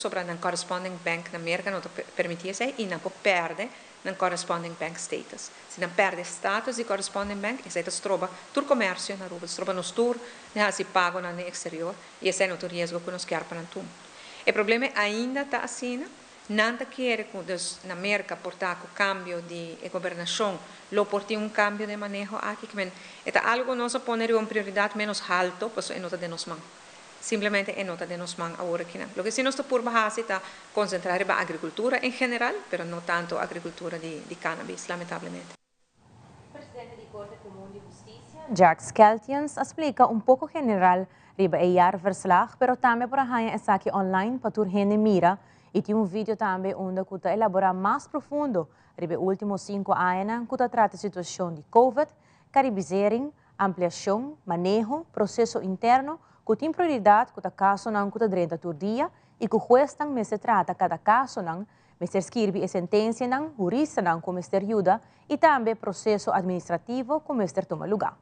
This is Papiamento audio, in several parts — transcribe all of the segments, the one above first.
Sobra nan corresponding bank na Merca no ta permiti esey y nan por perde nan corresponding bank status. Si nan perde status di corresponding bank, esey ta stroba tur comercio na Aruba, ta stroba nos tur di haci pagonan den exterior y esey no ta un riesgo cu nos kier pa nan tuma. E problema ainda ta asina, nan ta kere cu dus na Merca por ta cu cambio di e gobernacion lo por tin un cambio den maneho aki, kimen e ta algo cu nos a pone riba un prioridad menos halto pasobra e no ta den nos man. Simplemente e no ta den nos man awor akinan. Loke si nos ta purba hasi ta konsentrá riba agrikultura en general, pero no tantu agrikultura di di cannabis, lamentablemente. Presidente di Korte Komun di Hustisia, Jacques Keltjens, a splika un poko general riba e jaarverslag, pero tambe por a haña esaki online pa tur hende mira i tin un video tambe unda ku ta elaborá mas profundo riba e último sinku añanan ku ta trata e situashon di Covid, Caribisering, Ampliashon, maneho, proseso interno ku tin prioridat ku ta kasonan ku ta drenta tur dia i ku huesnan mester trata kada kasonan, mester skirbi e sentensianan, huristanan ku mester yuda i tambe proseso administrativo ku mester tuma lugá.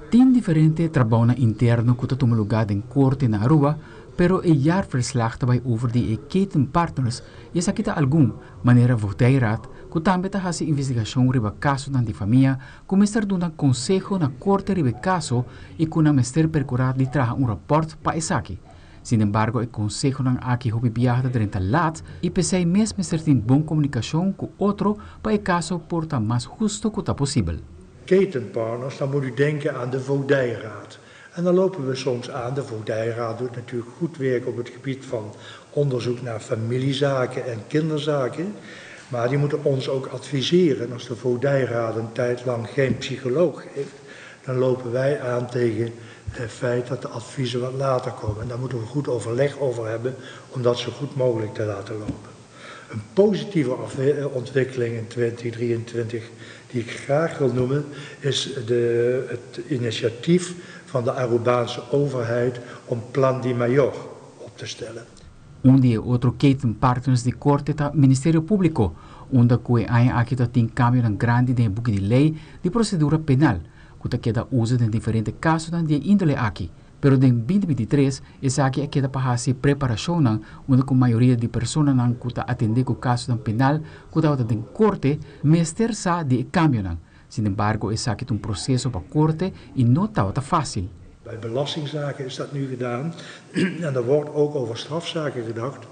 Tin diferente trabounan interno ku ta tuma lugá den korte na Aruba, pero e jaarverslag ta bai over di e ketenpartners i esaki ta algun, manera Voogdijraad, ku tambe ta hasi investigashon riba kasonan di famia ku mester duna konseho na korte riba e kaso i ku nan mester perkurá di traha un rapòrt pa esaki. Sinembargo e konsehonan aki hopi biaha ta drenta lat i p'esei mes mester tin bon komunikashon ku otro pa e kaso por ta mas husto ku ta posibel. Ketenpartners, dan moet u denken aan de Voogdijraad. En dan lopen we soms aan. De Voogdijraad doet natuurlijk goed werk op het gebied van onderzoek naar familiezaken en kinderzaken. Maar die moeten ons ook adviseren. Als de Voogdijraad een tijd lang geen psycholoog heeft, dan lopen wij aan tegen het feit dat de adviezen wat later komen. En daar moeten we goed overleg over hebben om dat zo goed mogelijk te laten lopen. Een positieve ontwikkeling in 2023 die ik graag wil noemen is de, het initiatief van de Arubaanse overheid om Plan di Mayor op te stellen. Un di e otro ketenpartners di Korte ta Ministerio Públiko, unda ku e aña aki ta tin kambionan grandi den e buki di lei di prosedura penal, ku ta keda usa den diferente kasonan di e índole aki. Pero den binti bintitres esaki a keda pa hasi preparashonnan unda ku mayoria di personanan ku ta atendé ku kasonan penal ku tabata den korte mester sa di e kambionan. Sinembargo esaki ta un proseso pa korte i no tabata fásil. Bij belastingzaken is dat nu gedaan en er wordt ook over strafzaken gedacht.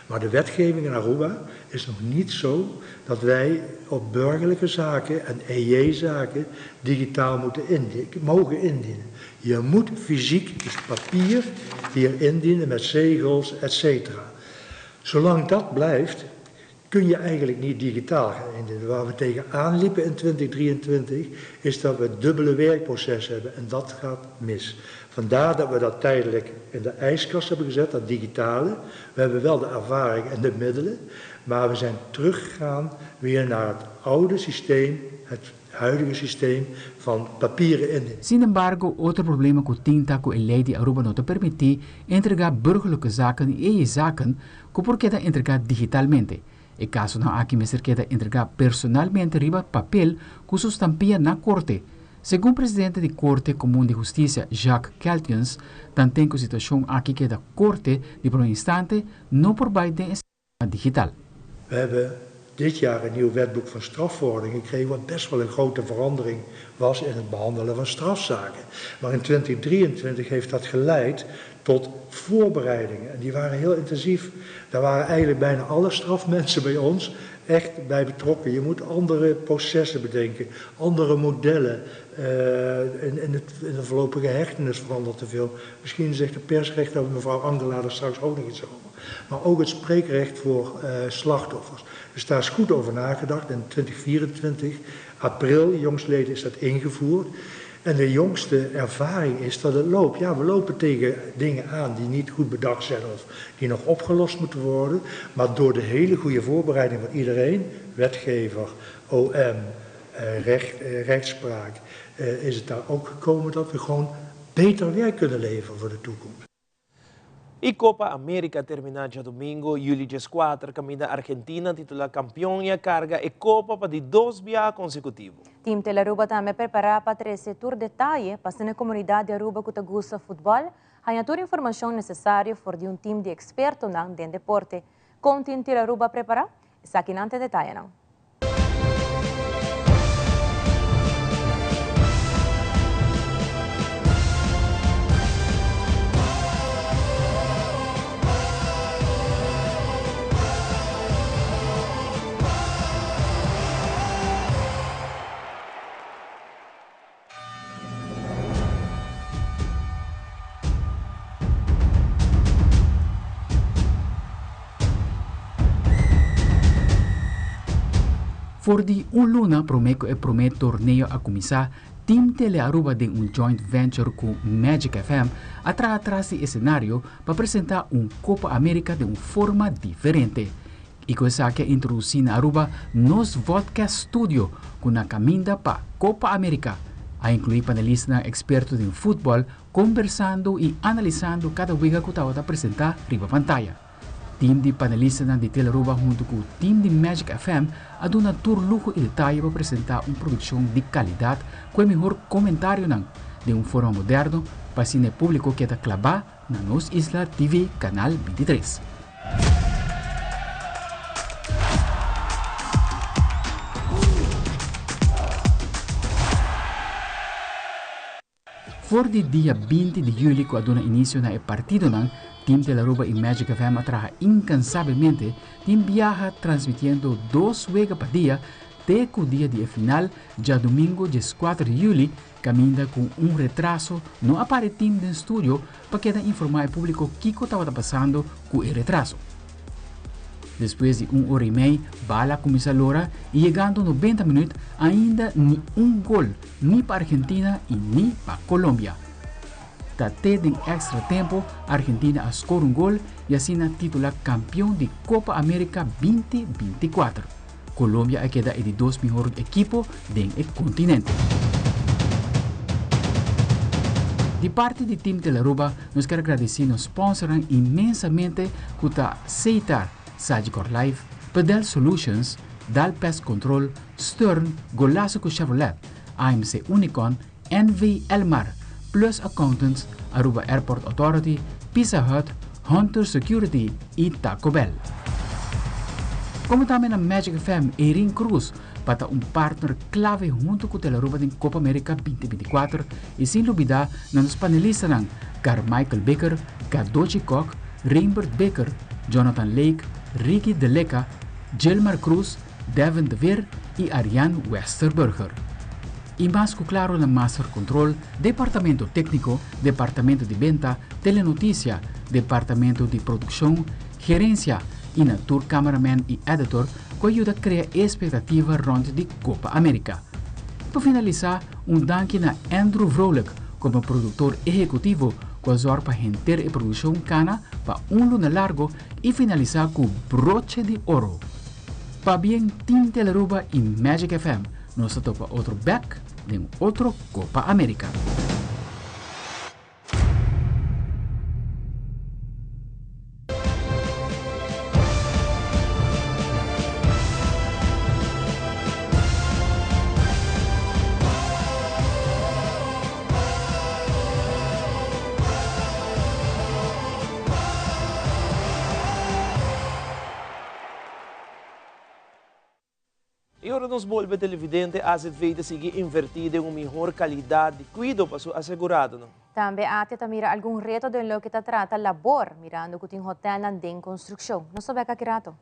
Maar de wetgeving in Aruba is nog niet zo dat wij op burgerlijke zaken en EJ-zaken digitaal moeten indienen, mogen indienen. Je moet fysiek, dus papier, hier indienen met zegels, et cetera. Zolang dat blijft, kun je eigenlijk niet digitaal gaan indienen. Waar we tegenaan liepen in 2023 is dat we het dubbele werkproces hebben en dat gaat mis. Vandaar dat we dat tijdelijk in de ijskast hebben gezet, dat digitale. We hebben wel de ervaring en de middelen, maar we zijn teruggegaan weer naar het oude systeem, het huidige systeem van papieren indienen. Sin embargo, otro problema ku tin ta ku e lei di Aruba no ta permití entregá burgerlijke zaken i eye zaken ku por keda entregá digitalmente. E kasonan aki mester keda entregá personalmente riba papel ku su stampia na korte. Segun presidente di Korte Komun di Hustisia Jacques Keltjens, tanten ku situashon aki keda korte di promé instante no por bai den e sistema digital. We hebben dit jaar een nieuw wetboek van strafvordering gekregen, wat best wel een grote verandering was in het behandelen van strafzaken. Maar in 2023 heeft dat geleid tot voorbereidingen. En die waren heel intensief. Daar waren eigenlijk bijna alle strafmensen bij ons echt bij betrokken. Je moet andere processen bedenken, andere modellen. In, in, het, in de voorlopige hechtenis verandert te veel. Misschien zegt de persrechter mevrouw Angela er straks ook nog iets over. Maar ook het spreekrecht voor slachtoffers. Dus daar is goed over nagedacht. In 2024, april, jongstleden, is dat ingevoerd. En de jongste ervaring is dat het loopt. Ja, we lopen tegen dingen aan die niet goed bedacht zijn of die nog opgelost moeten worden. Maar door de hele goede voorbereiding van iedereen, wetgever, OM, recht, rechtspraak, is het daar ook gekomen dat we gewoon beter werk kunnen leveren voor de toekomst. E Copa América a terminá djadumingu, yüli 14, kaminda Argentina a titulá kampion i a karga e kopa pa di dos biaha konsekutivo. Team Telearuba tambe a prepará pa trese tur detaye pa asina e komunidat di Aruba ku ta gusta futbòl. Haña tur informashon nesesario for di un tim di ekspertonan den deporte. Kon tin Tiraruba prepará? Esakinan ta e detayenan. For di un luna promé ku e promé torneo a kuminsá, Team Tele Aruba den un joint venture ku Magic FM a traha tras di esenario pa presentá un Copa America den un forma diferente. I ku esaki a introdusí na Aruba nos Vodcast Studio ku na kaminda pa Copa America. A inkluí panelistanan eksperto den futbòl kombersando i analisando kada wega ku tabata presentá riba pantaya. Tim di panelistanan di Telearuba huntu ku tim di Magic FM a duna tur luho i detaye pa presentá un produkshon di kalidat ku e mihor komentarionan den un forma moderno pa asina e públiko keda klabá na nos isla TV Canal 23. For di dia 20 di juli ku a duna inisio na e partidonan, Team Telaruba i Magic FM a traha inkansabelmente tin biaha transmitiendo dos wega pa dia te ku dia di e final djadumingu 14 di juli. Caminda cu un retraso no a para e team den studio pa keda informa e publico kico tabata pasando cu e retraso. Despues di un ora y mei bala a cuminsa lora y yegando 90 minuut ainda ni un gol ni pa Argentina y ni pa Colombia. Ta te den extra tempo Argentina a score un gol y asina titula campeon di Copa America 2024. Colombia a keda e di dos mihor ekipo den e kontinente. Di parti di Team Telaruba nos kier gradisí nos sponsornan inmensamente ku ta Seitar, Sagicor Life, Pedel Solutions, Dal Pest Control, Stern, Golazo ku Chevrolet, AMC Unicon, NV Elmar, Plus Accountants, Aruba Airport Authority, Pizza Hut, Hunter Security y Taco Bell. Como tambe na Magic FM Erin Cruz pa ta un partner clave hunto cu Telaruba den Copa America 2024 y sin lubida na nos panelistanan Carmichael Bikker, Cadochi Kock, Raimbert Bikker, Jonathan Lake, Ricky De Leca, Gilmar Cruz, Devin de Veer y Ariane Westerburger. Y mas cu claro na Master Control, Departamento Tecnico, Departamento di Benta, Telenoticia, Departamento di Produccion, Gerencia y na tur cameraman y editor cu a yuda crea e expectativa rond di Copa America. Pa finalisa, un danki na Andrew Vrolijk como productor ehecutivo cu a zorg pa henter e produccion cana pa un luna largo y finalisa cu broche di oro. Pabien Team Telearuba y Magic FM, nos ta topa otro bek den otro Copa America. Y ora nos bolbe televidente, AZV ta sigui inverti den un mihor calidad di cuido pa su aseguradonan. Tambe ATIA ta mira algun reto den loke ta trata labor, mirando cu tin hotelnan den construccion. Nos ta bek aki rato.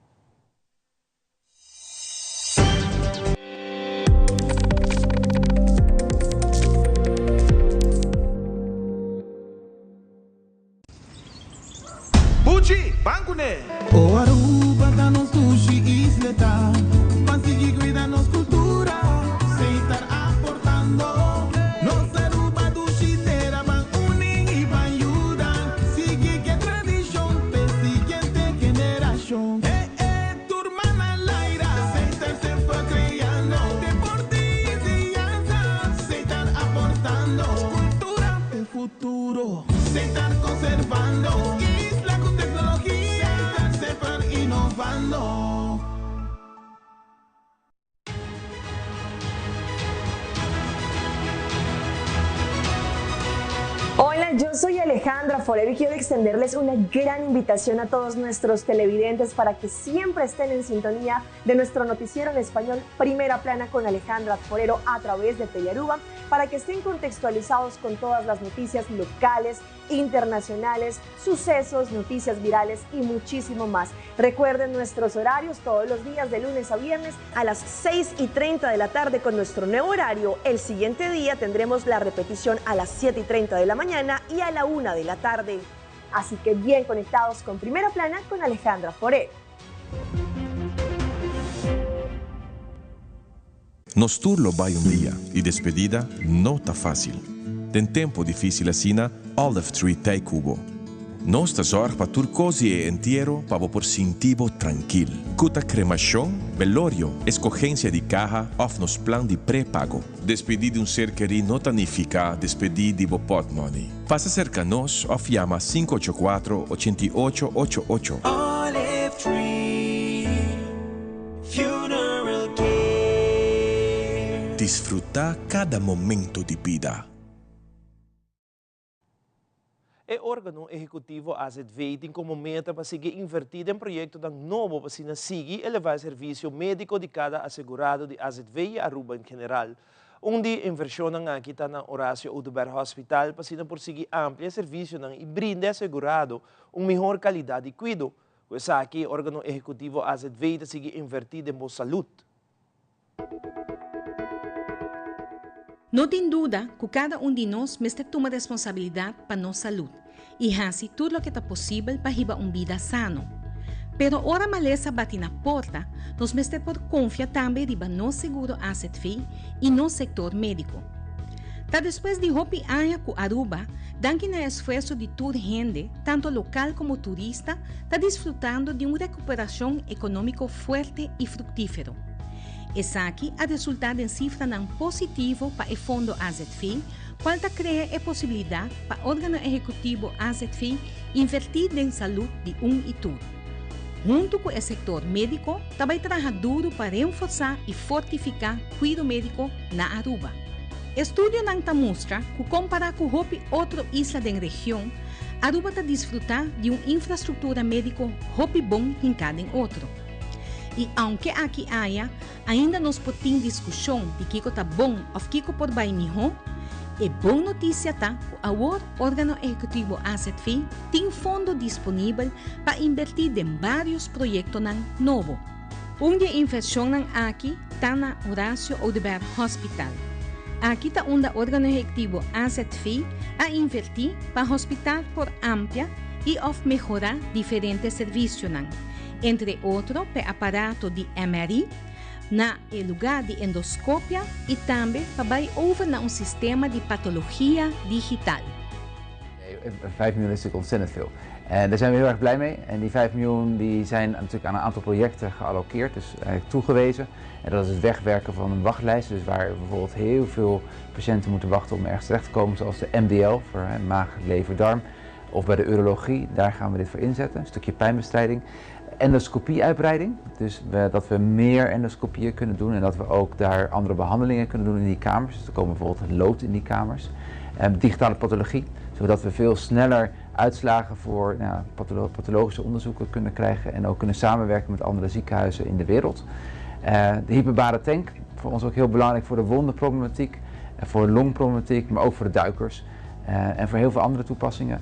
Buchi, ban kuné! O Aruba ta nos dushi isleta, Ban sigui cuida nos cultura, Seitar aportando. Nos Aruba dushi tera, Ban uni y ban yuda, Sigui ke tradicion p'e siguiente generacion. E e tur man al aire, Seitar semper creando, Deporte y enseñanza, Seitar aportando. Cultura p'e futuro. Seitar conservando isla cu tecnologia. Seitar semper innovando. Yo soy Alejandra Forero y quiero extenderles una gran invitación a todos nuestros televidentes para que siempre estén en sintonía de nuestro noticiero en español Primera Plana con Alejandra Forero a través de Telearuba, para que estén contextualizados con todas las noticias locales, internacionales, sucesos, noticias virales y muchísimo más. Recuerden nuestros horarios todos los días de lunes a viernes a las 6 y 30 de la tarde con nuestro nuevo horario. El siguiente día tendremos la repetición a las 7 y 30 de la mañana y a la 1 de la tarde. Así que bien conectados con Primera Plana con Alejandra Forero. Nos tur lo bai un dia y despedida no ta facil. Den tempo dificil asina, Olive Tree t'ey cu bo. Nos ta zorg pa tur cos di e entiero pa bo por sinti bo trankil. Cu ta cremacion, belorio, escogencia di caha of nos plan di pre-pago. Despedi di un ser keri no ta nifica despedi di bo potmoney. Pasa cerca nos of yama sinku ocho kuatro, ochenta i ocho, ocho ocho. Olive Tree Funeral Care. Disfruta cada momento di bida. E organo ehecutivo AZV tin como meta pa sigui inverti den proyectonan nobo pa asina sigui eleva e servicio medico di cada asegurado di AZV y Aruba en general. Un di e inversionnan aki ta na Horacio Oduber Hospital pa asina por sigui amplia e servicionan y brinda e asegurado un mihor calidad di cuido. Cu esaki e organo ehecutivo AZV ta sigui inverti den bo salud. No tin duda ku kada un di nos mester tuma responsabilidat pa nos salud i hasi tur loke ta posibel pa hiba un bida sano. Pero ora malesa bati na porta, nos mester por konfia tambe riba nos seguro azv i nos sektor médiko. Ta despues di hopi aña ku Aruba, danki na e esfuerso di tur hende, tanto lokal komo turista, ta disfrutando di un rekuperashon ekonómiko fuerte i fruktífero. Esaki a resultá den sifranan positivo pa e fondo azv, kual ta krea e posibilidat pa órgano ehekutivo azv invertí den salud di un i tur. Huntu ku e sektor médiko ta bai traha duru pa renforsá i fortifiká kuido médiko na Aruba. Estudionan ta mustra ku kompará ku hopi otro isla den region, Aruba ta disfrutá di un infrastruktura médiko hopi bon hinká den otro. I aunke aki aya ainda nos por tin diskushon di kiko ta bon òf kiko por bai mihó, e bon notisia ta ku awor Órgano Ehekutivo AZV tin fondo disponibel pa inbertí den vários proyektonan nobo. Un di e invershonnan aki ta na Horacio Oduber Hospital. Aki ta unda Órgano Ehekutivo AZV a invertí pa hospital por amplia i òf mehorá diferente servisionan. Entre otro p'e aparato di MRI na e lugá di endoscopia i tambe pa bai over na un sistema di patologia digital. Vijf miljoen is natuurlijk ontzettend veel. En daar zijn we heel erg blij mee. En die 5 miljoen die zijn natuurlijk aan een aantal projecten geallokeerd, dus eigenlijk toegewezen. En dat is het wegwerken van een wachtlijst, dus waar bijvoorbeeld heel veel patiënten moeten wachten om ergens terecht te komen, zoals de MDL voor hè, maag, lever, darm. Of bij de urologie, daar gaan we dit voor inzetten, een stukje pijnbestrijding. Endoscopie-uitbreiding, dus dat we meer endoscopieën kunnen doen en dat we ook daar andere behandelingen kunnen doen in die kamers. Dus er komen bijvoorbeeld lood in die kamers. Digitale pathologie, zodat we veel sneller uitslagen voor pathologische onderzoeken kunnen krijgen en ook kunnen samenwerken met andere ziekenhuizen in de wereld. De hyperbare tank, voor ons ook heel belangrijk voor de wondenproblematiek, voor de longproblematiek, maar ook voor de duikers. En voor heel veel andere toepassingen.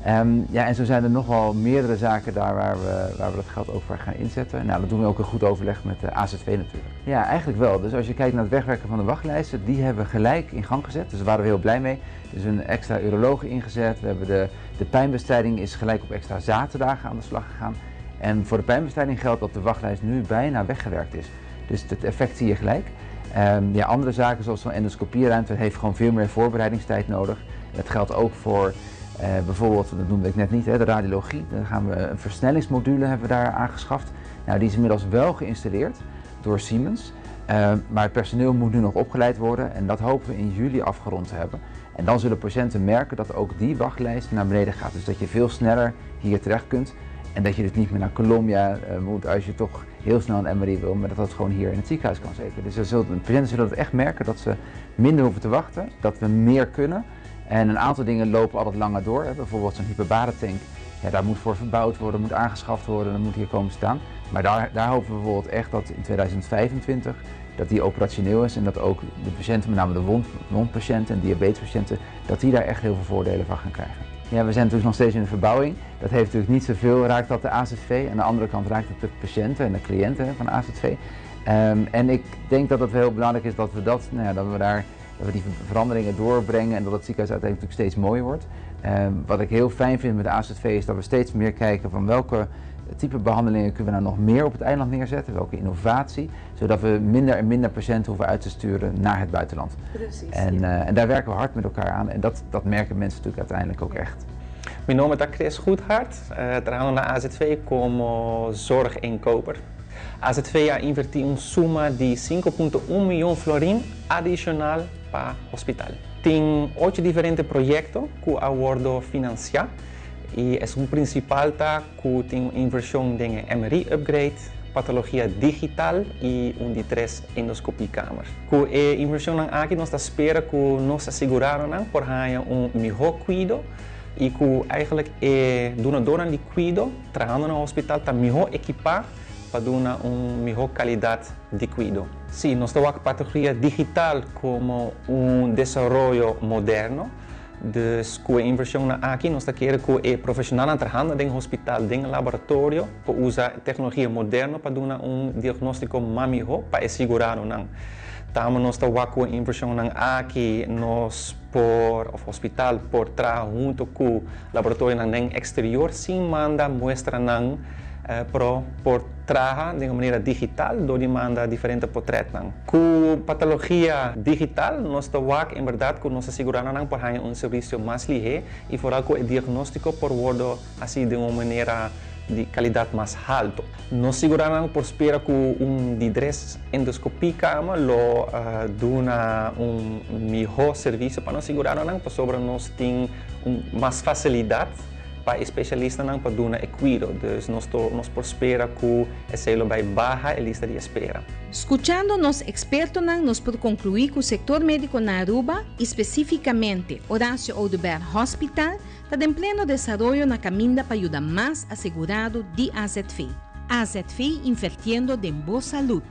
En zo zijn er nog wel meerdere zaken daar waar we dat geld ook voor gaan inzetten. Dat doen we ook in goed overleg met de AZV natuurlijk. Ja, eigenlijk wel. Dus als je kijkt naar het wegwerken van de wachtlijsten, die hebben we gelijk in gang gezet. Dus daar waren we heel blij mee. Dus een extra uroloog ingezet. We hebben de pijnbestrijding is gelijk op extra zaterdagen aan de slag gegaan. En voor de pijnbestrijding geldt dat de wachtlijst nu bijna weggewerkt is. Dus het effect zie je gelijk. Andere zaken zoals zo'n endoscopieruimte heeft gewoon veel meer voorbereidingstijd nodig. Dat geldt ook voor bijvoorbeeld, dat noemde ik net niet, hè, de radiologie. Daar gaan we een versnellingsmodule hebben we daar aangeschaft. Die is inmiddels wel geïnstalleerd door Siemens. Maar het personeel moet nu nog opgeleid worden en dat hopen we in juli afgerond te hebben. En dan zullen patiënten merken dat ook die wachtlijst naar beneden gaat. Dus dat je veel sneller hier terecht kunt en dat je dus niet meer naar Colombia moet als je toch heel snel een MRI wil, maar dat dat gewoon hier in het ziekenhuis kan zeker. Dus de patiënten zullen dat echt merken, dat ze minder hoeven te wachten, dat we meer kunnen En een aantal dingen lopen altijd langer door. Hè. Bijvoorbeeld zo'n hyperbare tank. Ja, daar moet voor verbouwd worden, moet aangeschaft worden, dat moet hier komen staan. Maar daar hopen we bijvoorbeeld echt dat in 2025 dat die operationeel is en dat ook de patiënten, met name de wondpatiënten en diabetespatiënten, dat die daar echt heel veel voordelen van gaan krijgen. Ja, we zijn natuurlijk nog steeds in de verbouwing. Dat heeft natuurlijk niet zoveel, raakt dat de AZV. Aan de andere kant raakt het de patiënten en de cliënten van de AZV. En ik denk dat het heel belangrijk is dat we dat, nou ja, dat we daar, dat we die veranderingen doorbrengen en dat het ziekenhuis uiteindelijk natuurlijk steeds mooier wordt. Wat ik heel fijn vind met de AZV is dat we steeds meer kijken van welke type behandelingen kunnen we nou nog meer op het eiland neerzetten, welke innovatie, zodat we minder en minder patiënten hoeven uit te sturen naar het buitenland. En daar werken we hard met elkaar aan en dat merken mensen natuurlijk uiteindelijk ook echt. Mijn naam is Chris Goedhart, trabajando na AZV como zorginkoper. AZV a inverti un suma di 5.1 miyon florin adicional pa hospital. Tin 8 diferente proyecto cu a wordo financia y esun principal ta cu tin inversion den MRI upgrade, patologia digital y un di 3 endoscopiekamer. Cu e inversion aki nos ta spera cu nos aseguradonan por haya un miho cuido y cu eigenlijk e dunadornan di cuido trahando na hospital ta miho equipa pa duna un miho calidad di cuido. Si, nos ta wak patologia digital como un desaroyo moderno, dus cu e inversion aki nos ta kere cu e profesionalnan trahando den hospital, den laboratorio, por usa tecnologia moderno pa duna un diagnostico mas miho pa aseguradonan. Tambe nos ta wak cu e inversion aki nos por, of hospital por traha hunto cu laboratorio den exterior sin manda muestranan pro por traha di un manera digital, door di manda diferente portretnan. Cu patologia digital, nos ta wak en berdad cu nos aseguradonan por haya un servicio mas lihe y vooral cu e diagnostico por wordo haci di un manera di calidad mas halto. Nos aseguradonan por spera cu un di 3 endoscopiekamer lo duna un miho servicio pa nos aseguradonan, pasobra nos tin un mas facilidad pa especialistanan pa duna e cuido. Dus nos por spera cu esey lo bay baha e lista di espera. Scuchando nos expertonan, nos por conclui cu e sector medico na Aruba, y specificamente Horacio Oduber Hospital, ta den pleno desaroyo na caminda pa yuda mas asegurado di AZV. AZV, invirtiendo den bo salud.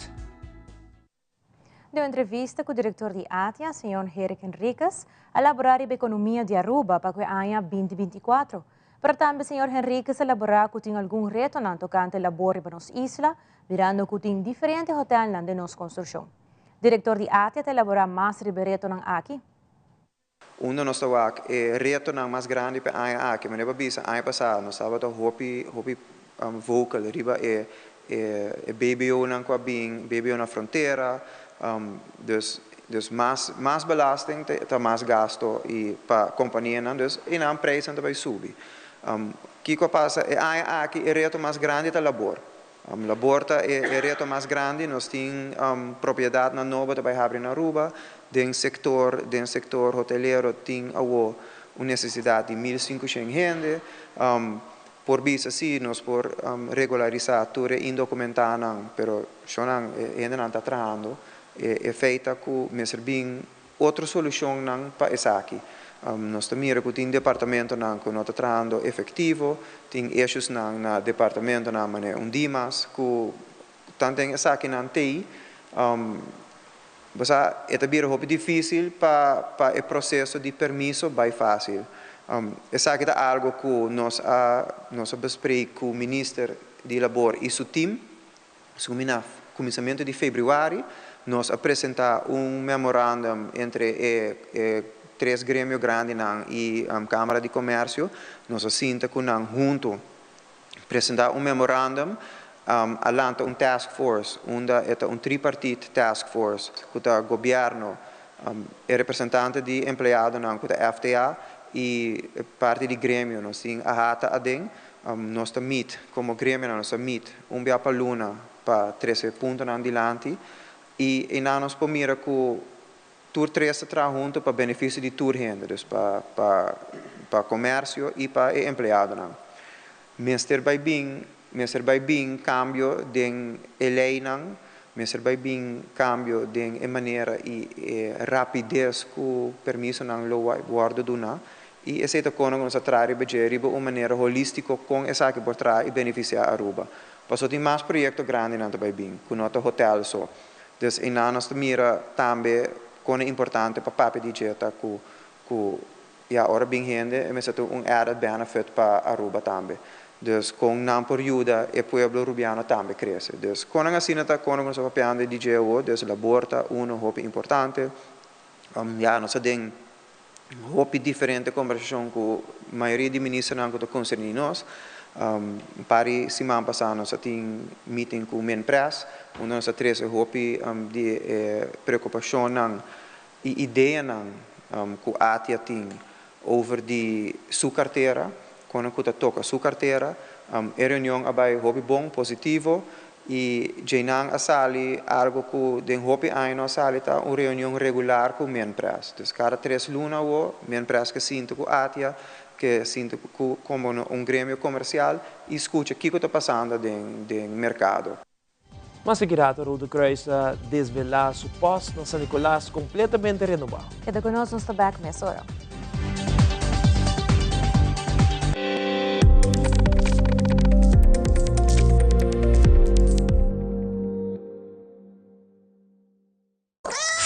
Den entrevista cu e director di ATIA, señor Eric Henriquez, a elabora e economia di Aruba pa e aña 2024. Pero tambe señor Henriquez a elabora cu tin algun reto na tocante labor pa nos isla, mirando cu tin diferente hotel den nos construccion. Director di ATIA ta elabora mas riba e retonan aki. Unda nos ta e retonan mas grandi pa aña aki, manera bisa aña pasa, nos tabata hopi hopi vocal riba e BBO nan cu bin BBO na frontera, dus mas belasting ta mas gasto y pa companianan, dus y nan prijzen ta bay subi. Kico pasa e aña aki e reto mas grandi ta labor. Labor ta e reto mas grandi, nos tin propiedadnan nobo ta bay habri na Aruba, den sector hotelero tin awo un necesidad di 1500 hende, por bisa si nos por regularisa tur indocumentadonan, pero shonan hende nan ta trahando, e feita cu mester bin otro solucionnan pa esaki. Nos ta mira cu tin departamentonan cu no ta trahando efectivo, tin issues na departamentonan manera un dimas cu tanto esakinan tey, basta e ta bira hopi dificil pa e proceso di permiso bay facil. Esaki ta algo cu nos a bespreek cu minister di Labor y su team, na cuminsamento di februari, nos a presenta un memorandum entre e tres gremio grandinan y Camara di Comercio, nos a sinta cu nan hunto presenta un memorandum, a lanta un task force, unda ta un tripartite task force, cu ta gobierno, e representante di empleadonan, cu ta FTA, y parti di gremio, nos tin AHATA aden, nos ta meet, como gremio, nos ta meet un bia pa luna pa trece puntonan dilanti, y nos por mira cu tur tres ta traha hunto pa beneficio di tur hende, dus pa comercio y pa empleadonan. Mester bay bin cambio den leynan. Mester bai bin cambio den e manera y e rapidez cu permisonan lo wordo duna y esey ta cono cu nos a traha riba dje riba un manera holistico con esaki por traha y beneficia Aruba. Paso tin mas proyecto grandinan ta bai bin cu no ta hotel so. Dus eynan nos ta mira tambe con e importante pa papia di dje ta cu cu ya ora bin hende e mester ta un added benefit pa Aruba tambe. Dus con nan por yuda e pueblo Rubiano tambe crece. Dus con nan asina ta con nos a papiando di dje awo, dus labor ta uno hopi importante. Ya nos a den hopi diferente conversacion cu mayoria di ministernan cu ta concerni nos. Un par di siman pasa nos a tin meeting cu Minpres, unda nos a trece hopi di e preocupacionnan y ideanan cu ATIA tin over di su cartera, con cu ta toca su cartera. E reunion a bay hopi bon, positivo, y djeinan a sali algo cu den hopi aña no a sali, ta un reunion regular cu Minpres. Dus cada 3 luna awo, Minpres ke sinta cu ATIA, ke sinta cu como un gremio comercial y scucha kico ta pasando den mercado. Mas aki rato Rode Kruis a desvela su post na San Nicolas completamente renoba. Keda cu nos, nos ta back mesora.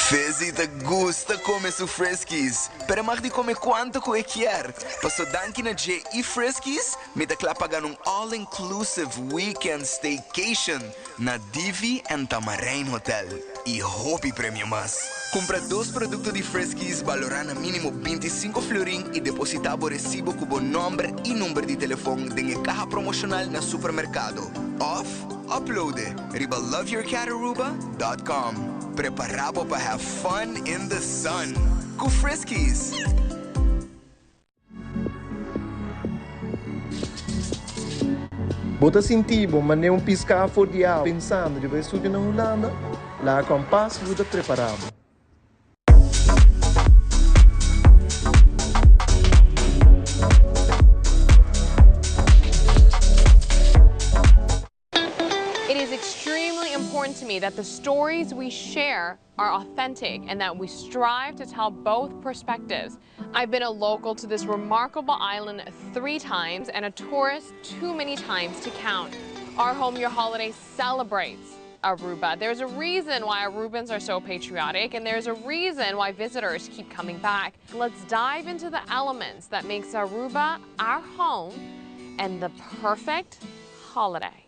Fizzy ta gusta come su Friskies, pero e mag di come cuanto cu e kier. Paso danki na dje y Friskies, mi ta cla pa gana un all inclusive weekend staycation na Divi and Tamarijn Hotel y hopi premio mas. Cumpra dos producto di Friskies balora na minimo 25 florin y deposita bo recibo cu bo nomber y number di telefon den e caha promocional na supermercado of upload e riba loveyourcataruba.com. Prepara bo pa have fun in the sun cu Friskies! Bo ta sinti bo manera un piská for di awa pensando riba e studio na Hulanda? Laga Kompas yuda prepara bo. It is extremely important to me that the stories we share are authentic and that we strive to tell both perspectives. I've been a local to this remarkable island three times and a tourist too many times to count. Our Home Your Holiday celebrates Aruba. There's a reason why Arubans are so patriotic, and there's a reason why visitors keep coming back. Let's dive into the elements that makes Aruba our home and the perfect holiday.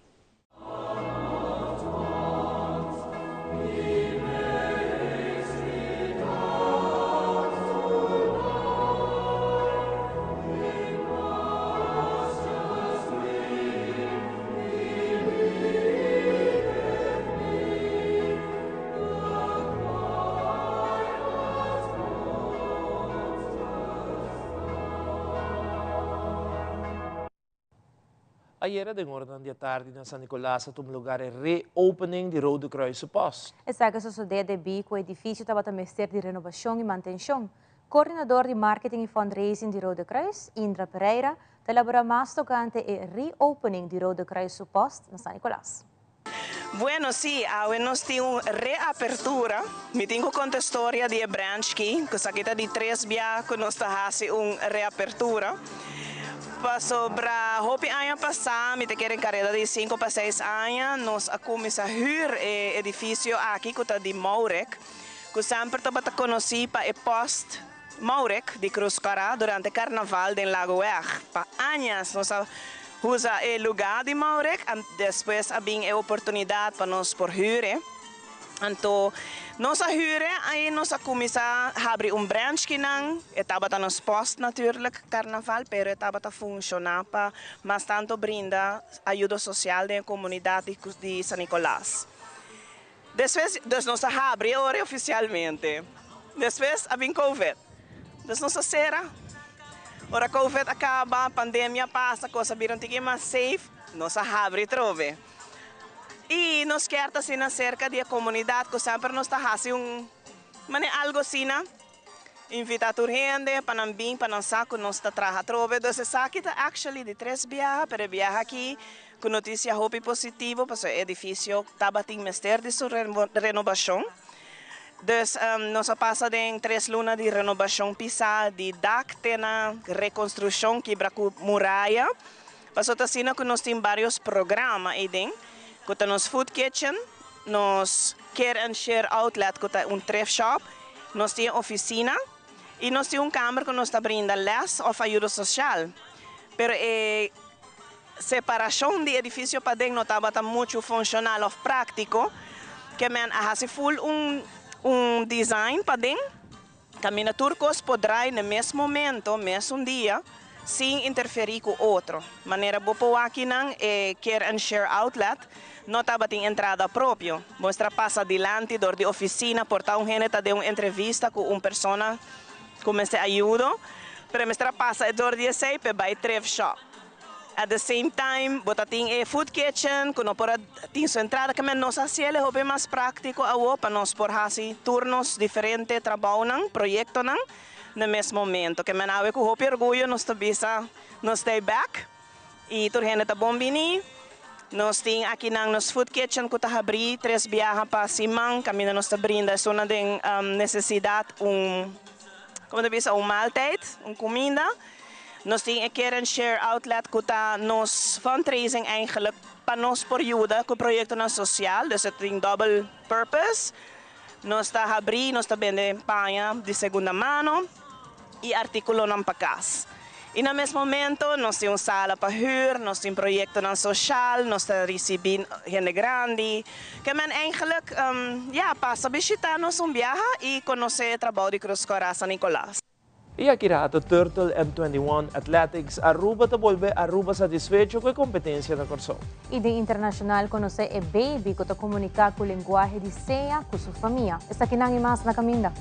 Ayera den oranan di atardi na San Nicolas a tuma lugar e re-opening di Rode Kruis su post. Esaki a sosodé debí ku e edifisio tabata mester di renobashon i mantenshon. Koordinador di marketing i fundraising di Rode Kruis, Indra Pereira, ta elaborá mas tokante e re-opening di Rode Kruis su post na San Nicolas. Bueno, sí, awe nos tin un reapertura. Mi tin ku konta storia di e branch ki, ku esaki ta di tres bia ku nos ta hasi un reapertura. Pasobra hopi aña pasá, mi ta kere en kareda di sinku pa seis aña, nos a kuminsá hür e edifisio aki ku ta di Maurek, ku semper tabata konosí pa e post Maurek di Cruz Cora durante carnaval den Lagoweg. Pa añas nos a usa e lugar di Maurek, despues a bin e oportunidad pa nos por huur e. Anto nos a huur e, ahi nos a cuminsa habri un branch kinan, e tabata nos post natuurlijk carnaval, pero e tabata funciona pa mas tanto brinda ayudo social den e comunidad di San Nicolas. Despues, dus nos a habri e ora oficialmente. Despues a bin Covid. Dus nos a cera. Ora Covid a caba, pandemia pasa, cos a bira un tiki mas safe, nos a habri trobe. Y nos kier ta asina cerca di e comunidad cu semper nos ta haci un, mane algo asina. Invita tur hende pa nan bin pa nan sa cu nos ta traha atrobe. Dus esaki ta actually di tres biaha, pero e biaha aki cu noticia hopi positivo pasobra e edificio tabatin mester di su renobacion. Dus nos a pasa den tres luna di renobacion pisa di dak te na reconstruccion kibra cu muraya. Pasobra ta asina cu nos tin varios programa eyden cu ta nos food kitchen, nos Care and Share Outlet cu ta un thrift shop, nos tin e oficina y nos tin un kamer cu nos ta brinda les of ayudo social. Pero e separacion di edificio paden no tabata mucho funcional of practico, ke men a haci full un un design paden. Caminda tur cos por draai na mes momento, mesun dia, sin interferi cu otro. Manera bo por wak kinan, e Care and Share Outlet no tabatin entrada propio. Bo mester a pasa dilanti dor di oficina, por ta un hende ta den un entrevista cu un persona cu mester ayudo, pero e mester a pasa e dor di esey p'e bay thrift shop. At the same time bo ta tin e food kitchen ku no por a tin su entrada ke men nos hasi el e hopi mas práktiko awo pa nos por hasi tur nos diferente trabounan, proyektonan na mes momento. Ke men awe ku hopi orguyo nos ta bisa nos ta e bèk i tur hende ta bon bini. Nos tin akinan nos food kitchen ku ta habrí tres biaha pa siman kaminda nos ta brinda esunnan den nesesidat un komo ta bisa un maaltijd, un kuminda. Nos tin e Care and Share Outlet ku ta nos fundraising eigenlijk pa nos por yuda ku proyektonan sosial, dus e tin double purpose. Nos ta habrí, nos ta bende paña di segunda mano i artíkulonan pa kas. I na mes momento nos tin un sala pa hür, nos tin proyektonan soshal, nos ta risibí hende grandi. Ke men eigenlijk, ya, pasa bishitá nos un biaha i konosé e trabou di Cruz Cora San Nicolas. Y aki rato Turtle M21 Athletics Aruba ta bolbe Aruba satisfecho cu e competencia na Corsou. Y den internacional conoce e baby cu ta comunica cu lenguahe di seña cu su famia. Esakinan y mas na caminda.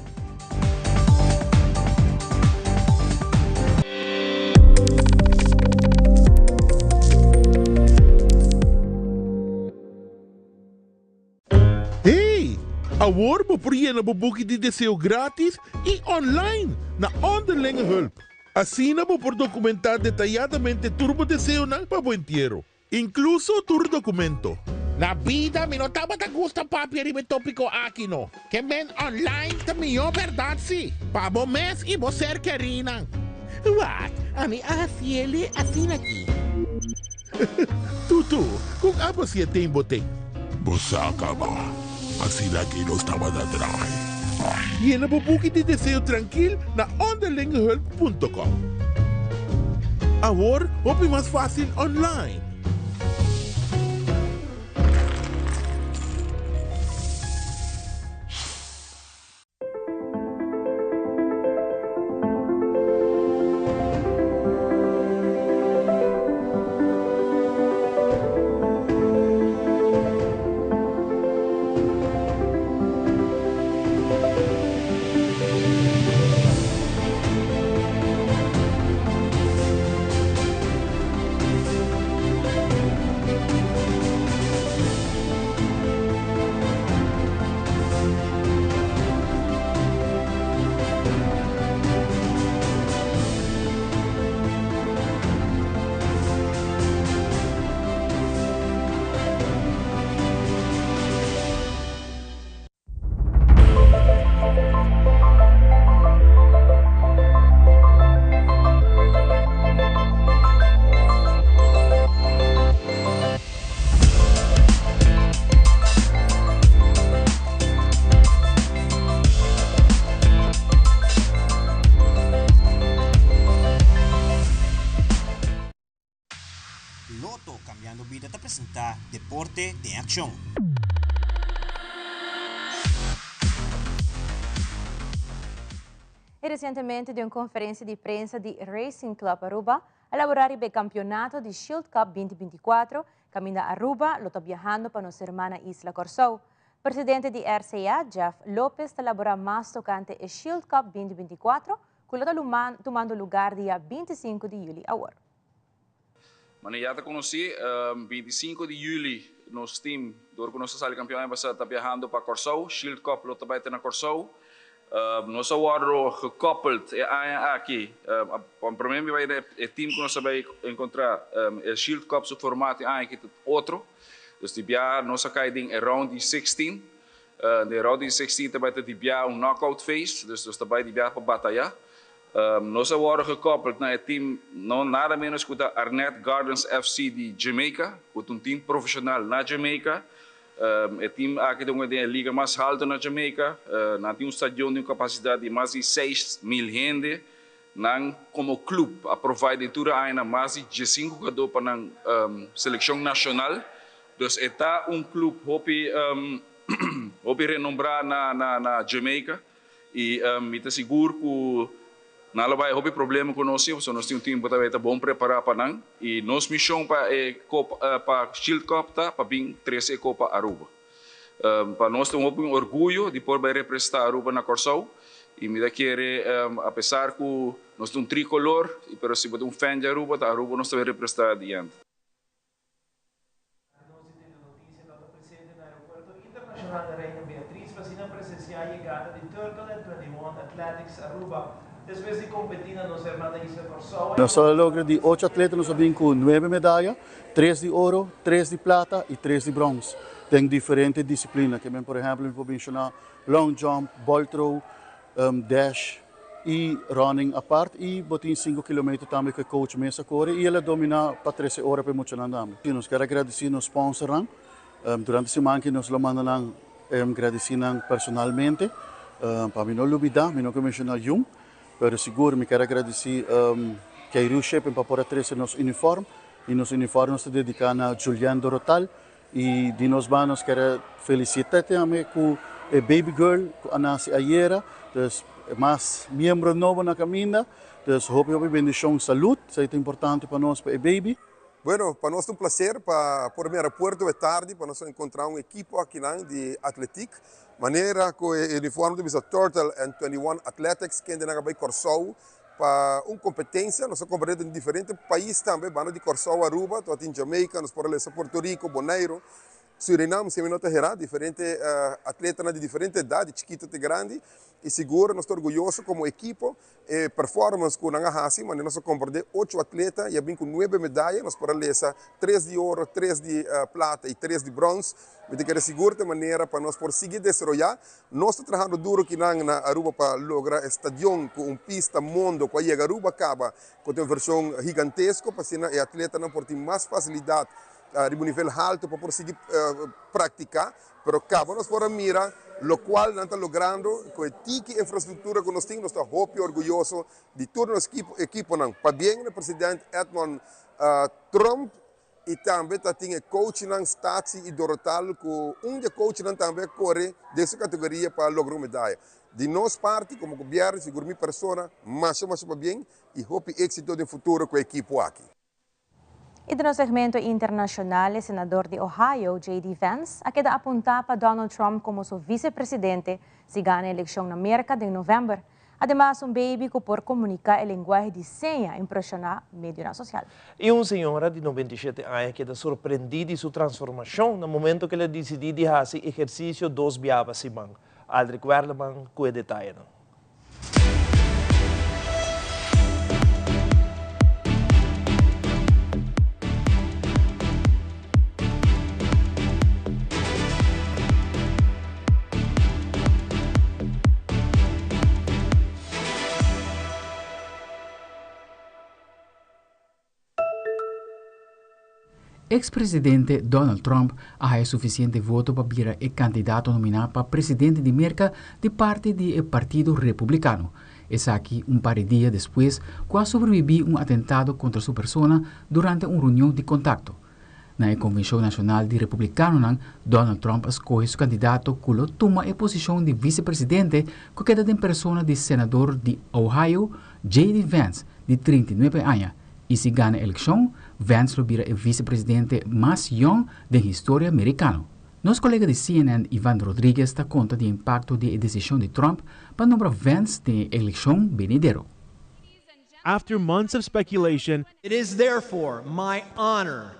Hey! Awor bo por yena bo buki di deseo gratis y online na Onderlinge Hulp. Asina bo por documenta detayadamente tur bo deseonan pa bo entiero, incluso tur documento. Na bida mi no tabata gusta papia riba e topico aki no. Ke men online ta mihó bèrdat si, pa bo mes i bo ser kerinan. Wak, ami a hasiele asina aki. Tutu, kon abo si e ten bo ten? Bo sa kaba, asina aki nos tabata draai. Yena bo buki di deseo trankil na onderlingehulp punto com. Awor hopi mas fásil online. Lotto Cambiando Bida ta presenta Deporte den Accion. Y recientemente den un conferencia di prensa di Racing Club Aruba a labora riba e campeonato di Shield Cup 2024 Caminda Aruba lo ta biahando pa nos hermana isla Kòrsou. Presidente di RCA, Jeff Lopez ta labora mas tocante e Shield Cup 2024 cu lo ta tumando lugar dia 25 di juli awor. Mane ya ta conoci, 25 di juli nos team, door cu nos a sali campeon aña pasa, ta biahando pa Kòrsou. Shield Cup lo ta bay te na Kòrsou. Nos a wòrdu gekoppeld e aña aki. Pa promé mi bai na e team ku nos a bai enkontrá, e Shield Cup su formato e aña aki ta otro. Dus di biaha nos a kai den e round di 16. Den e round di 16 ta bai ta di biaha un knockout phase, dus nos ta bai di biaha pa batayá. Nos a wòrdu gekoppeld na e team no nada ménos ku ta Arnett Gardens FC di Jamaica, ku ta un team profeshonal na Jamaica. E team aki ta hunga den e liga mas halto na Jamaica. Nan tin un stadion di un kapasidat di mas di 6000 hende. Nan komo club a provide den tur e añanan mas di diesinku hugadó pa nan selekshon nashonal. Dus e ta un club hopi hopi renombrá na Jamaica. I mi ta sigur ku nan lo bai hopi problema ku nos si, pasobra nos tin un tim ku ta bai ta bon prepará pa nan. I nos mishon pa e kopa pa Shield Cup ta pa bin trese e kopa Aruba. Pa nos ta un hopi un orguyo di por bai representá Aruba na Kòrsou. I mi ta kere apesar ku nos ta un trikolor, pero si bo ta un fan di Aruba, ta Aruba nos ta bai representá diant. Nos di Telenoticia ta ta presente na Aeropuerto Internacional Reina Beatriz pa asina presencia yegada di Turtle and 21 Athletics Aruba. Despues di competi na nos hermana isla Corsou a Nos a logra di ocho atleta nos a bin cu nuebe medaya, tres di oro, tres di plata y tres di brons den diferente disciplina. Ke men por ehempel mi por menciona long jump, ball throw, dash y running apart y bo tin cinco kilometer tambe cu e coach mes a core y el a domina pa trece ora pa e muchanan tambe. Nos kier a gradici nos sponsornan, durante siman aki nos lo manda nan gradici nan personalmente, pa mi no lubida, mi no ke menciona yun, pero sigur mi kier a gradici Keiru Shipping pa por a trece nos uniform y nos uniform nos ta dedica na Julian Dorotal Y di nos banda nos kier felicita tambe cu e baby girl cu a nace ayera, dus mas miembro nobo na caminda, dus hopi hopi bendicion, salud, esey ta importante pa nos pa e baby. Bueno, pa nos ta un placer pa por mira Puerto e tardi pa nos encontra un ekipo akinan di atletiek, manera cu e uniform ta bisa Turtle and 21 Athletics kendenan a bay Corsou Pa un competencia nos a compete den diferente pais tambe, banda di Corsou, Aruba, tabatin Jamaica, nos por a lesa Puerto Rico, Bonaire, Surinam, si mi no ta hera, diferente atletanan di diferente edad, di chikito te grandi, y sigur nos ta orguyoso como ekipo e performance cu nan a haci, manera nos a comprende ocho atleta y a bin cu nuebe medaya, nos por a lesa tres di oro, tres di plata y tres di brons, mi ta kere sigur ta e manera pa nos por sigui desaroya Nos ta trahando duro kinan na Aruba pa logra e stadion cu un pista mondo cu a yega Aruba caba cu ta un version gigantesco pa asina e atletanan por tin mas facilidad riba un nivel halto pa por sigui practica. Pero caba nos por a mira locual nan ta logrando cu e tiki infrastructura cu nos tin. Nos ta hopi orguyoso di tur nos equiponan. Pabien na president Edmond Tromp. I tambe ta tin e coachnan Statie i Dorotal ku un di e coachnan tambe a kore den su kategoria pa logra un medaya. Di nos parti komo gobièrnu, sigur mi persona, masha masha pabien i hopi éksito den futuro ku e ekipo aki. I den nos segmento internashonal e senador di Ohio, JD Vance, a keda apuntá pa Donald Trump komo su visepresidente si gana e elekshon na Merka den novèmber. Ademas un baby ku por komuniká e lenguahe di seña a impreshoná medionan sosial. I un señora di 97 aña keda sorprendí di su transformashon na momento ku el a disidí di hasi ehersisio dos biaha pa siman. Aldrich Werleman ku e detayenan. Ex-presidente Donald Trump a haya suficiente voto pa bira e candidato nomina pa presidente di Merca di parti di e Partido Republicano. Esaki un par di dia despues cu a sobrevivi un atentado contra su persona durante un reunion di contacto. Na e Konvenshon Nashonal di Republikanonan, Donald Trump a skohe su kandidato ku lo tuma e posishon di visepresidente ku keda den persona di senador di Ohio, JD Vance, di 39 aña. I si gana elekshon, Vance lo bira e visepresidente mas yòn den historia merikano. Nos kolega di CNN, Ivan Rodriguez, ta konta di e impakto di e desishon di Trump pa nombra Vance den e elekshon benidero. After months of speculation, It is therefore my honor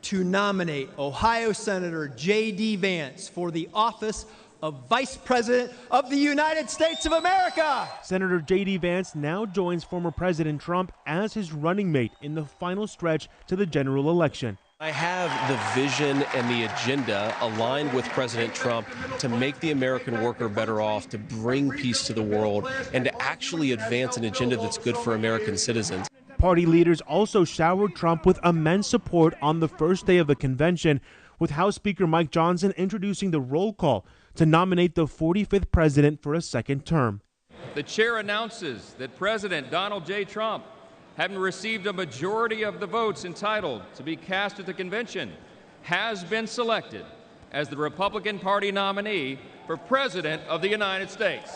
to nominate Ohio Senator J.D. Vance for the office of Vice President of the United States of America. Senator J.D. Vance now joins former President Trump as his running mate in the final stretch to the general election. I have the vision and the agenda aligned with President Trump to make the American worker better off, to bring peace to the world, and to actually advance an agenda that's good for American citizens. Party leaders also showered Trump with immense support on the first day of the convention, with House Speaker Mike Johnson introducing the roll call to nominate the 45th president for a second term. The chair announces that President Donald J. Trump, having received a majority of the votes entitled to be cast at the convention, has been selected as the Republican Party nominee for President of the United States.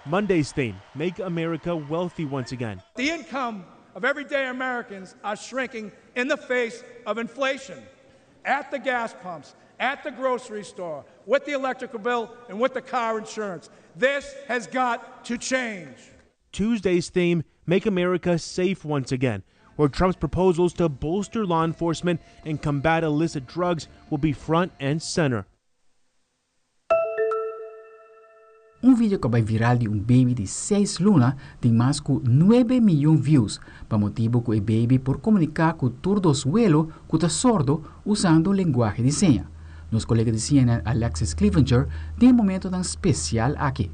Monday's theme, Make America Wealthy Once Again. The income of everyday Americans are shrinking in the face of inflation. At the gas pumps, at the grocery store, with the electrical bill, and with the car insurance. This has got to change. Tuesday's theme, Make America Safe Once Again, where Trump's proposals to bolster law enforcement and combat illicit drugs will be front and center. Un video ku a bai viral di un baby di seis luna tin mas ku nuebe miyon views pa motibu ku e baby por komuniká ku tur dos welo ku ta sordo usando lenguahe di seña. Nos kolega di CNN Alexis Cleavenger tin e momentonan spesial aki.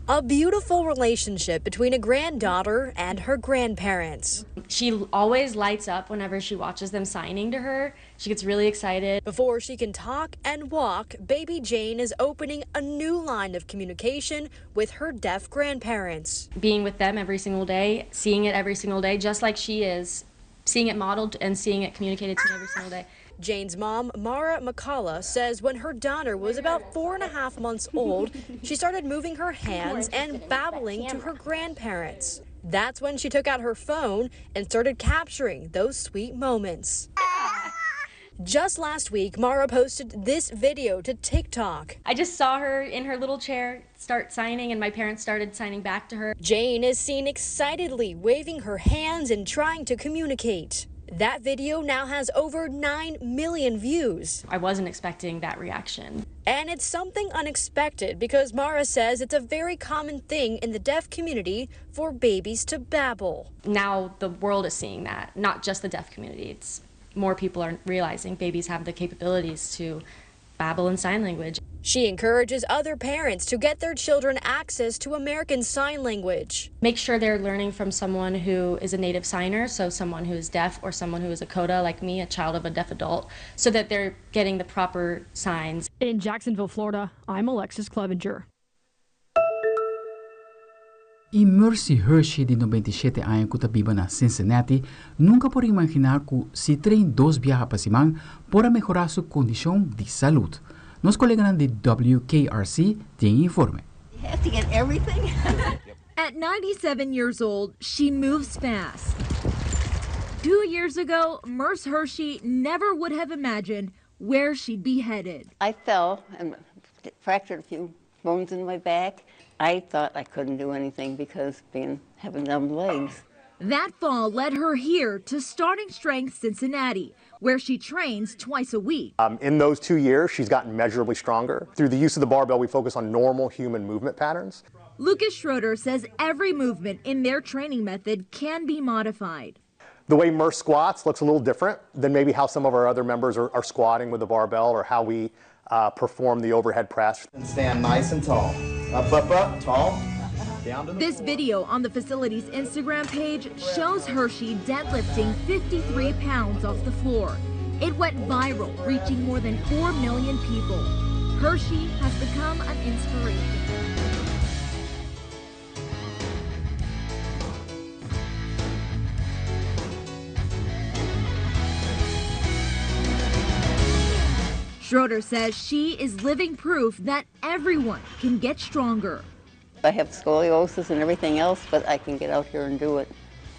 A beautiful relationship between a granddaughter and her grandparents. She always lights up whenever she watches them signing to her. She gets really excited. Before she can talk and walk, baby Jane is opening a new line of communication with her deaf grandparents. Being with them every single day, seeing it every single day, just like she is, seeing it modeled and seeing it communicated to me every single day. Jane's mom, Mara McCullough, says when her daughter was about 4.5 months old, she started moving her hands and babbling to her grandparents. That's when she took out her phone and started capturing those sweet moments. Just last week, Mara posted this video to TikTok. I just saw her in her little chair start signing, and my parents started signing back to her. Jane is seen excitedly waving her hands and trying to communicate. That video now has over 9 million views. I wasn't expecting that reaction. And it's something unexpected because Mara says it's a very common thing in the deaf community for babies to babble. Now the world is seeing that, not just the deaf community. It's more people are realizing babies have the capabilities to babble in sign language. She encourages other parents to get their children access to American Sign Language. Make sure they're learning from someone who is a native signer, so someone who is deaf or someone who is a CODA like me, a child of a deaf adult, so that they're getting the proper signs. In Jacksonville, Florida, I'm Alexis Clevenger. I Mercy Hershey di 97 aña ku ta biba na Cincinnati nunka por imaginá ku si train dos biaha pa siman por a mehorá su kondishon di salud. Nos koleganan di WKRC tin e informe. You have to get everything? At 97 years old, she moves fast. 2 years ago, Merce Hershey never would have imagined where she'd be headed. I fell and fractured a few bones in my back. I thought I couldn't do anything because being having numb legs. That fall led her here to Starting Strength Cincinnati, where she trains twice a week. In those 2 years, she's gotten measurably stronger. Through the use of the barbell, we focus on normal human movement patterns. Lucas Schroeder says every movement in their training method can be modified. The way Merce squats looks a little different than maybe how some of our other members are squatting with the barbell or how we perform the overhead press. And stand nice and tall. Up, up, up, tall. Down to the This floor. video on the facility's Instagram page shows Hershey deadlifting 53 pounds off the floor. It went viral, reaching more than 4 million people. Hershey has become an inspiration. Schroeder says she is living proof that everyone can get stronger. I have scoliosis and everything else, but I can get out here and do it.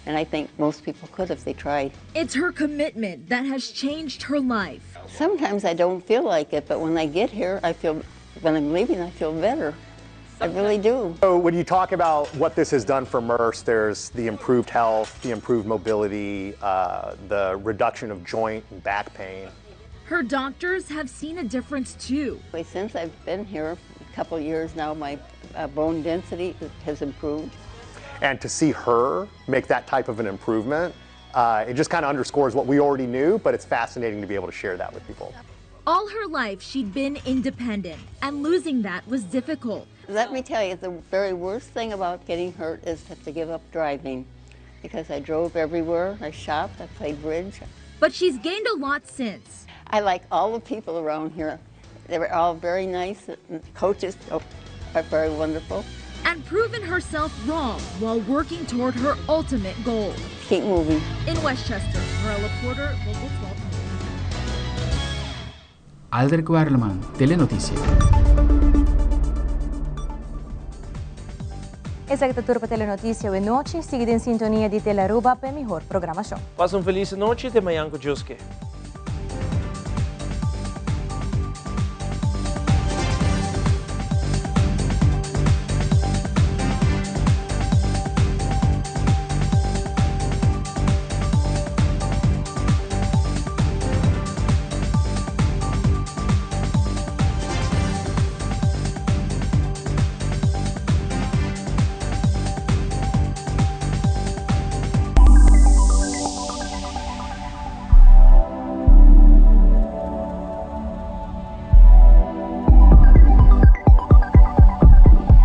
And I think most people could if they tried. It's her commitment that has changed her life. Sometimes I don't feel like it, but when I get here, when I'm leaving, I feel better. I really do. So when you talk about what this has done for Merce, there's the improved health, the improved mobility, the reduction of joint and back pain. Her doctors have seen a difference too. Since I've been here a couple years now, my uh, bone density has improved. And to see her make that type of an improvement, uh, it just kind of underscores what we already knew, but it's fascinating to be able to share that with people. All her life, she'd been independent, and losing that was difficult. Let me tell you, the very worst thing about getting hurt is to have to give up driving because I drove everywhere. I shopped, I played bridge. But she's gained a lot since. I like all the people around here. They were all very nice. The coaches are very wonderful. And proven herself wrong while working toward her ultimate goal. Keep moving. In Westchester, Morella Porter, Local 12 News. Aldrich Werleman, Telenoticia. Esaki ta tur pa Telenoticia awe nochi. Sigui den sintonia di Telearuba pa e mihor programacion. Pasa un feliz nochi te mañan cu Dios ke.